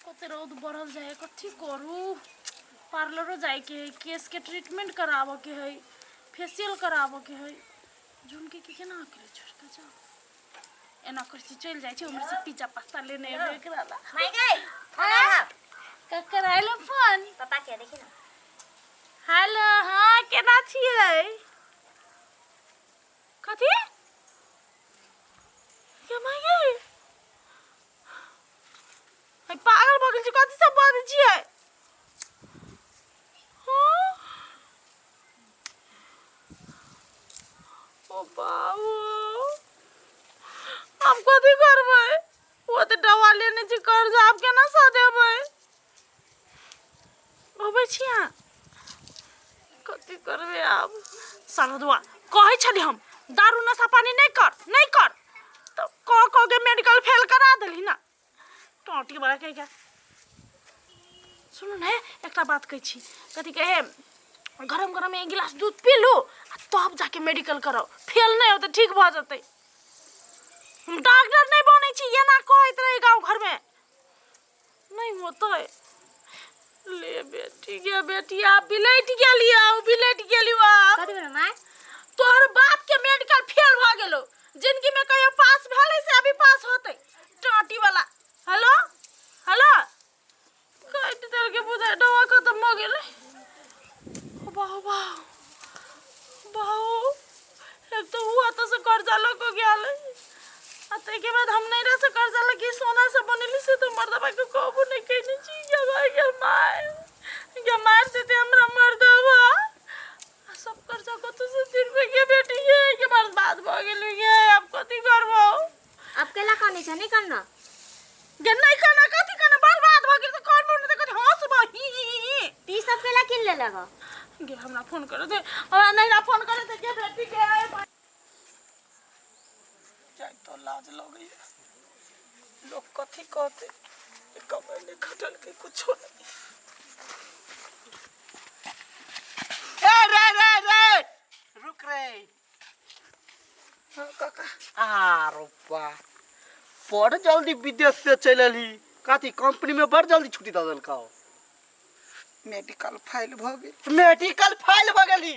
कते रौद बढ़ल जाइ है कथी करू पार्लरो जाइके है केशके ट्रीटमेंट कराबऽके है फेशियल कराबऽके है झुनके के केना अकेले छोड़ि कऽ जाउ एना करै छी चलि जाइ छी उम्हर से पिज्जा पास्ता लेने एबै एकरा ला माय गई फोन आयल ककर आयल फोन पापा के देखी ना हेलो हाँ केना छियै कथी के माय गई है पागल भऽ गेल छी कथी सब बाजै छियै हाँ? ओ बाबू हम कथी करबै ओ तऽ दवा लेने छी कर्जा आब केना सधेबै अबै छी अहाँ कथी करबै आब सरदुआ कहै छली हम दारू नशा पानी नहि कर नहि कर तऽ कह कह के मेडिकल फेल करा देली ना टोटी बड़ा कहि के सुनू ने एकटा बात कहै छी कथी कहे गरम गरम एक गिलास दूध पी लू आ तब जाके मेडिकल कराउ फेल नहि होतै ठीक भऽ जेतै हम डॉक्टर नहि बनै छी एना कहैत रही गाँव घरमे नहि होतै ले बेटी गे बेटी आब बिलटि गेली आब बिलटि गेली आब कथी भेलो माय तोहर बाप के मेडिकल फेल भऽ गेलो जिंदगी में कहियो पास भेलै से अभी पास होतै टाटी वाला हेलो हेलो काटि देलकै बुझाइ दवा खतम भऽ गेलै ओ बाहु बाहु बाहु एक तऽ उ ओतऽ से कर्जा लऽ कऽ गेल आ ताहिके बाद हम नैहरा से कर्जा लऽ के सोना सब बनेली से तऽ मर्दबा के कहबो नहि कयने छी गे भाइ गे माय गे मारि देतै हमरा मर्दबा आ सब कर्जा कतौ से तिरबै गे बेटी गे के बर्बाद भऽ गेलै गे आब कथी करबौ अब केला कानै छ नहीं करना गे नहि करना कथी करना बर्बाद भऽ गेल तऽ कोन मोन तऽ कथी हँसबो ही ही ही ती सब केला किन ले लगा गे हमरा फोन कर दे हमरा नैहरा फोन कर दे गे बेटी गे जाय तो लाज लगैया लोग कथी कहते कमाई खटल के कुछो नहीं ए रे रे रे रुक रे हाँ काका आरो बा बड़ जल्दी विदेश से चलि एलही कथी कंपनी में बड़ जल्दी छुट्टी दऽ देलकौ मेडिकल फाइल भऽ गेल मेडिकल फाइल भऽ गेली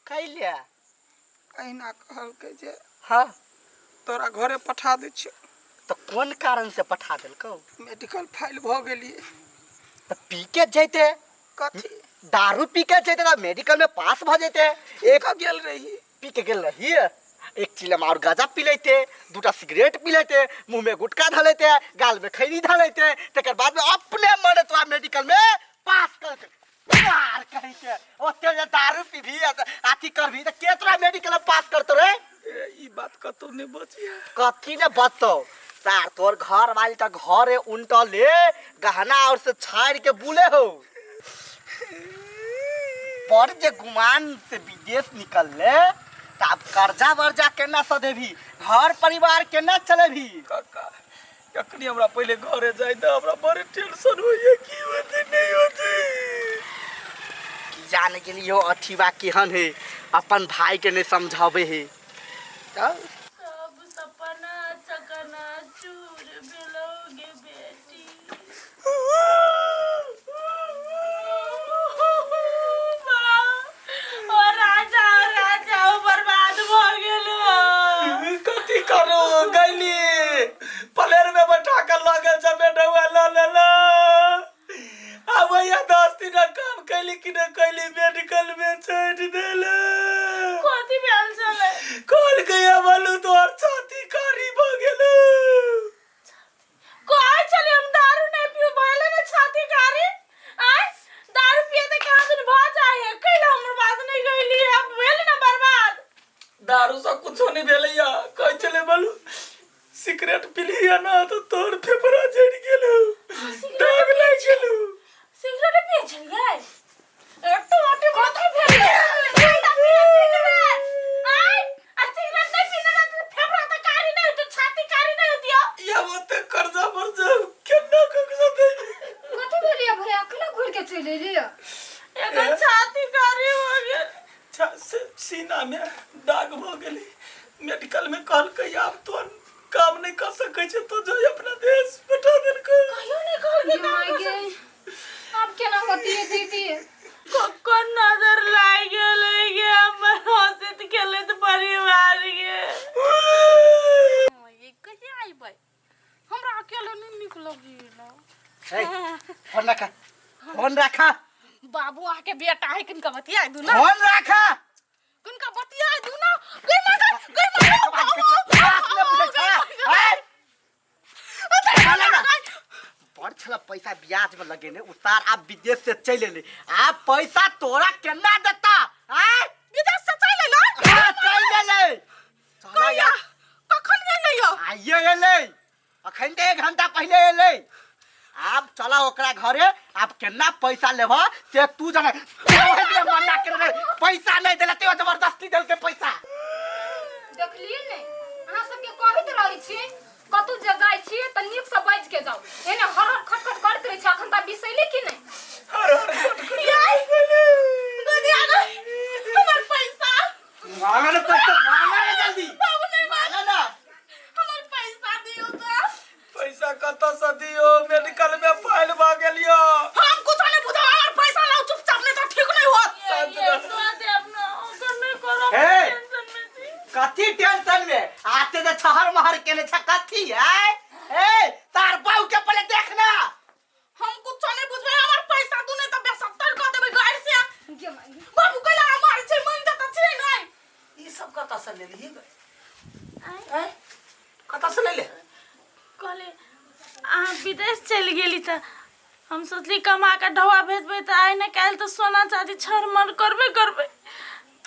कैले अहिना कहलकै जे हाँ तोरा घरे पठा दै छियौ तऽ कोन कारण से पठा देलकौ मेडिकल फाइल भऽ गेलियै तऽ पी के जैते कथी दारू पी के जैते तऽ मेडिकल में पास भऽ जैते एक गेल रही पी के गेल रही एक चिलम और गाजा पी लेते दूटा सिगरेट पी लेते मुंह में गुटखा धऽ लेते गाल में खैनी धऽ लेते तकर बाद में अपने मने तोरा मेडिकल में पास कर यार कहीं के ओते जे दारू पीबी आ त अथी करबी त के तोरा मेडिकल में पास करतो रे ए, ई बात कतौ नहि बचिया कथी ने बचतो तार तोर घर वाली त घरे उनटले गहना और से छाड़ के बुले हो पर जे गुमान से विदेश निकलले त अब कर्जा वर्जा केना सधेबी घर परिवार केना चलेबी काका अखनी हमरा पहिले घरे जाय तऽ हमरा बड़ टेंशन होइए की होतै नहि होतै की जाने गेली हो अथीबा केहन है अपन भाई के नहीं समझावे है तब सब सपना चकना चूर भेलौ गे बेटी ओ राजा ओ राजा ओ बर्बाद भऽ गेल कथी करू गैली प्लेन में बैठा कर लऽ गेल छै बेटौआ लऽ लेल आ भैया 10 दिन काम कैली कि नहि कैली मेडिकल में छोड़ि देल कथी भेल छलै कहल गया बोलू तोहर छाती कारी भऽ गेल कहै छलियै हम दारू नहि पीऊ भेलै ने छाती कारी आँय दारू पिए तऽ कहाँ दिन भऽ जाइ है कैला हमर बात नहि गैली अब भेल ने बर्बाद दारू से कुछो नहीं भेलैया कहै छलै बोलू सिगरेट पीलिया ना तो तोर फेफड़ा जरि गेलौ दाग लागि गेलौ सिगरेट पिए छलियै टोटी कथी भेलै कैला पिए सिगरेट आँय आ सिगरेट नहि पीने रहत तऽ फेफड़ा तऽ कारी नहि होतै छाती कारी नहि होतियो या ओते कर्जा पर जब केना ककरो देबै कथी भेलियै भैया अखने घुरि के चलि एलियै एकर छाती कारी हो गेल सीना में दाग भऽ गेलै मेडिकल में कहलकै आब तो काम नहीं कर सकै छै तो जो अपना देश पठा देलकै कहियो नहि कहलकै ये माय हमरा अकेले नहीं नीक लगेला। ए, फोन रखा, फोन रखा। बाबू आके बेटा है, किनका बतिया दू ना। फोन रखा। किनका बतिया दू ना। गई मां गई, गई मां गई। बात ने बुझै छा, ए? चला ना। बड़ छला पैसा ब्याज में लगेने उतार। आप विदेश से चल एले, आप पैसा तोरा केना देता? आय, विदेश से चल एलै? हाँ, चल एले। चला कहिया? यार। कखन एलै यौ? आइए एलै, अखन तऽ 1 घंटा पहिले एलै। आब चला ओकरा घरे, आब केना पैसा लेबह से तू जाने। मना केने पैसा नहीं देला, ते जबरदस्ती देलकै पैसा। देखलिए ने, अहाँ सबके कहैत रहै छी, कतौ जे जाइ छी तऽ नीक से बाजि के जाउ। एने हर हर खटखट करैत रहै छी, अखन तऽ बिसैले कि नहि? दीदी आ गई, हमर पैसा। मांगा ना पैसा, मांगा ना जल्दी। बाबू नहीं। मांगा ना। हमर पैसा दियौ तऽ। पैसा कतऽ से दियो? मेडिकल में फाइल भऽ गेलियो। हम कुछ नहीं बुझब, हमर पैसा लाउ चुपचाप, नहीं तो ठीक नहीं होत। शांत रह। हे! कथी टेंशन में आते जे छहर महर केने छ कथी है? ए, तार बाऊ के पहले देखना। हम कुछ नहीं बुझबै, हमर पैसा दू नहीं तो बेसत्तर कह देबै गाड़ी से। गे माई। बाबू कहला हमार छै, मन तऽ छै नहीं। ई सब कतऽ से लेलही गई? आँय, कतऽ से लेले? कहले अहाँ विदेश चलि गेली तऽ हम सोचली कमा कऽ ढौआ भेजबै तऽ आइ ने काल्हि तऽ सोना चाँदी छरमर करबे करबै,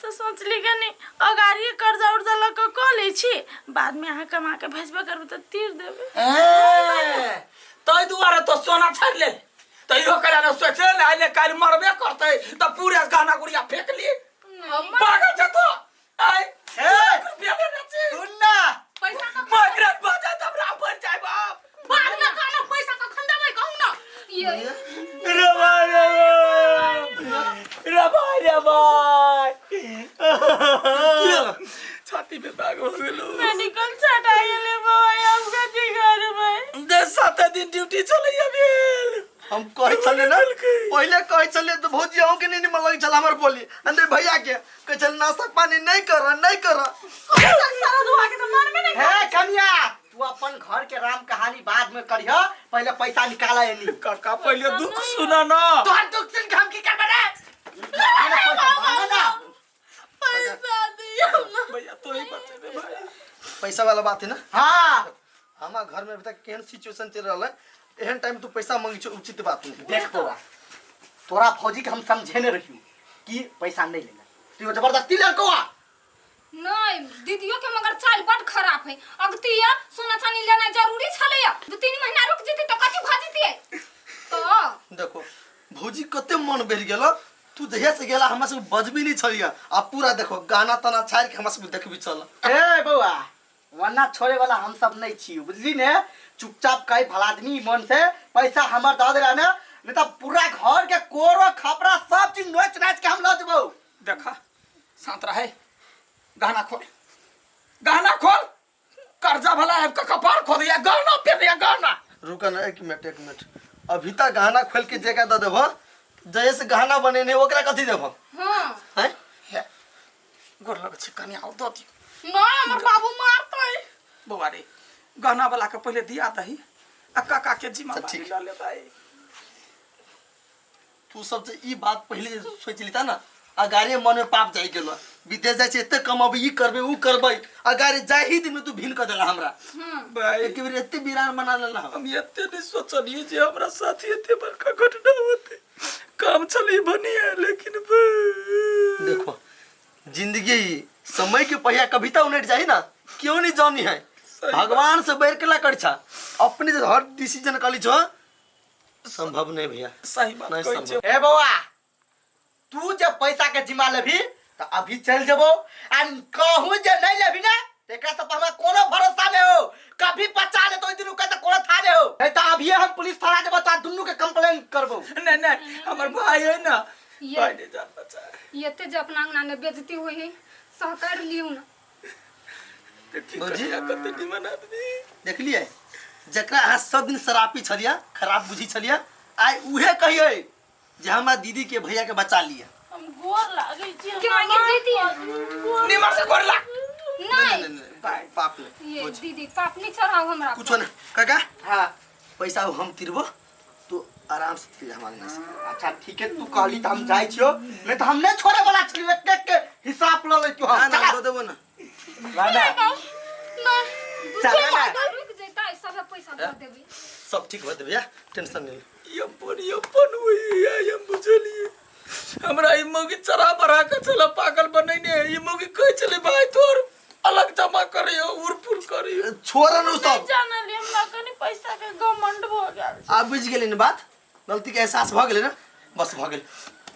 तऽ सोचली कनि अगाड़िए कर्जा उर्जा लऽ कऽ कऽ लै छी, बादमे अहाँ कमा कऽ भेजबे करबै तऽ तीर देबै। ए, ताहि दुआरे तो सोना छाड़ि ले, तऽ इहो कहला ने सोचे ने आइ ने काल्हि मरबे करतै तऽ पूरे गहना गुड़िया फेंक ली। पागल छै तो। आइ ए! रुपया लेने छी। सुन ना। पैसा कखन? माइग्रेन भऽ जायत हमरा, मरि जाय बाप। बादमे कहलहुँ, पैसा कखन देबै कहू ना। ये रे भाई, रे भाई, रे भाई, रे भाई, छाती में दाग हो गेलो। मेडिकल छटा गेलै बाबा, हम कथी करबै? दे 7 दिन ड्यूटी चलैया भेल। हम कहै छलियै ने, पहिले कहै छलियै तऽ भौजी अहूँके नहि निमन लगै छल हमर बोली। अंदर भैया के कहै छल नाश्ता पानी नहि कर, नहि कर। सारा दुआ के तऽ मानबे नहि। हे कनिया, तू अपन घर के राम कहानी बाद में करिह, पहले पैसा निकाला एनी। काका, पहिले दुख सुना ना। तोहर दुख सुन के हम की करबै रे? मांगा ना पैसा, मांगा ना। पैसा दियौ ना। भैया, तो ही बचेबे भाई। पैसा वाला बात है ना? हाँ। हमार घर में अभी तक केहन सिचुएशन चल रहा है, एहन टाइम तू पैसा मांगी छो, उचित बात नहीं। देख बौआ, तोरा फौजी के हम समझेने रहियो कि पैसा नहीं लेना, तू जबरदस्ती लड़को आ। नहीं, दीदियों के मगर चाल बड खराब है। अगतिया सोना चांदी लेना जरूरी छलैया, 2-3 महीना रुक जेती तो कथी भऽ जेती तो। देखो भौजी, कते मन बढ़ गेल। तू जहिया से गेला हमरा सब बजबी नहीं छलिया, आ पूरा देखो गाना ताना छाड़ के हमरा सब देखबी चल। ए बौआ, वरना छोड़े वाला हम सब नहीं छी, बुझली ने? चुपचाप कहीं भला आदमी मन से पैसा हमर दऽ देला ने, नहीं तो पूरा घर के कोरो खपरा सब चीज नोच नाच के हम लऽ जेबौ। देखा, शांत रहे, गहना खोल, गहना खोल। कर्जा भला आबि कऽ कपार खोल दिया, गहना पे दिया गहना। रुक ना, एक मिनट, एक मिनट। अभी तक गहना खोल के जगह दे देबो, जैसे से गहना बनेने ओकरा कथी देबो? हाँ। हैं? हे, गोर लग छै कनिया, ओ दऽ दियौ। नहीं, हमर बाबू मारतै। बौआ रे, गहना वाला के पहिले दिया दही आ काका के जिम्मेदारी ठीक। लऽ लेबै। तू सब जे ई बात पहिले जे सोच लेता ना, अगारे मन में पाप जाई गेलो। विदेश जाइ छै एते कमाबै, ई करबै, ऊ करबै, अगारे जाय ही दिन में तू भिन कर देला हमरा। भाई, एक बेर एते वीरान बना लेला हम। हम एते नहीं सोचलिए जे हमरा साथ एते बड़का घटना होते। काम चली बनिया, लेकिन देखो जिंदगी समय के पहिया कभी तो उलट जाही ना, क्यों नहीं जानी है। सही। भगवान से बैर के ला कर छा, अपने जे हर डिसीजन कली छो संभव नहीं भैया। सही बात नहीं कहै संभव। छै। ए बौआ, तू जब पैसा के जिम्मा लेबही तऽ अभी चल जेबो, आ कहूँ जे नहीं लेबही ना, तऽ एकरा सब पर हमरा कोनो भरोसा नहीं हो। कभी बचा ले तो दिन के कोनो था नहीं हो, नहीं तो अभी हम पुलिस थाना जेबो तो दुनू के कंप्लेन करबो। नहीं नहीं, हमर भाई है ना। भाई ने जान बचाए। एते जे अपना अंगना में बेइज्जती हुई है, सहकार लियौ ना। देखी भौजी? कनिया कते निमन आदमी। देखलिए जकरा अहाँ सब दिन शराबी छलिया, खराब बुझी छलिया, आइ उहे कहिए जे हमरा दीदी के भैया के बचा लिया। हम गोर लागै छी। के मांगे दीदी? निमन से गोर लाग। नहीं। नहीं, नहीं, कार्ड। पाप नहीं ये दीदी पाप नहीं चढ़ाओ हमरा पर। कुछो ना काका। हाँ। पैसा हम तिरबो, तू आराम से तिर हमारे ना से। अच्छा ठीक है, तू कहली तो हम जाइ छियो, नहीं तो हम नहीं छोड़े वाला छलियो, एक एक के हिसाब ल लैतियो ना हम। ना चला। दो देबो ना। ना नहीं। चला ना। रुक जैता सब पैसा दे देबी। सब ठीक होते भैया, टेंशन नहीं। अपन अपन वही है, हम बुझलिए। हमरा ई मौगी चढ़ा बढ़ा के चला पागल बनैने है। ई मौगी कहै छलै भाई तोर अलग जमा करियो, उड़पुर करियो। छोड़ न सब। जानलिए हमरा कनी पैसा के घमंड भ गेल। आप बुझ गेली ने बात, गलती के एहसास भ गेलै ना, बस भ गेल।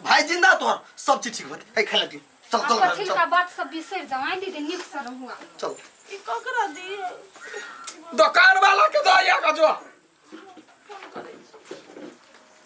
भाई जिंदा तोहर सब चीज ठीक होते। ए खाइ लगी, चल चल आ घर में, पछिलका चल बात सब बिसरि जाओ आइ दीदी, नीक से रहू आब। चल। ई ककरा दिए? दुकान वाला के दो या का जो।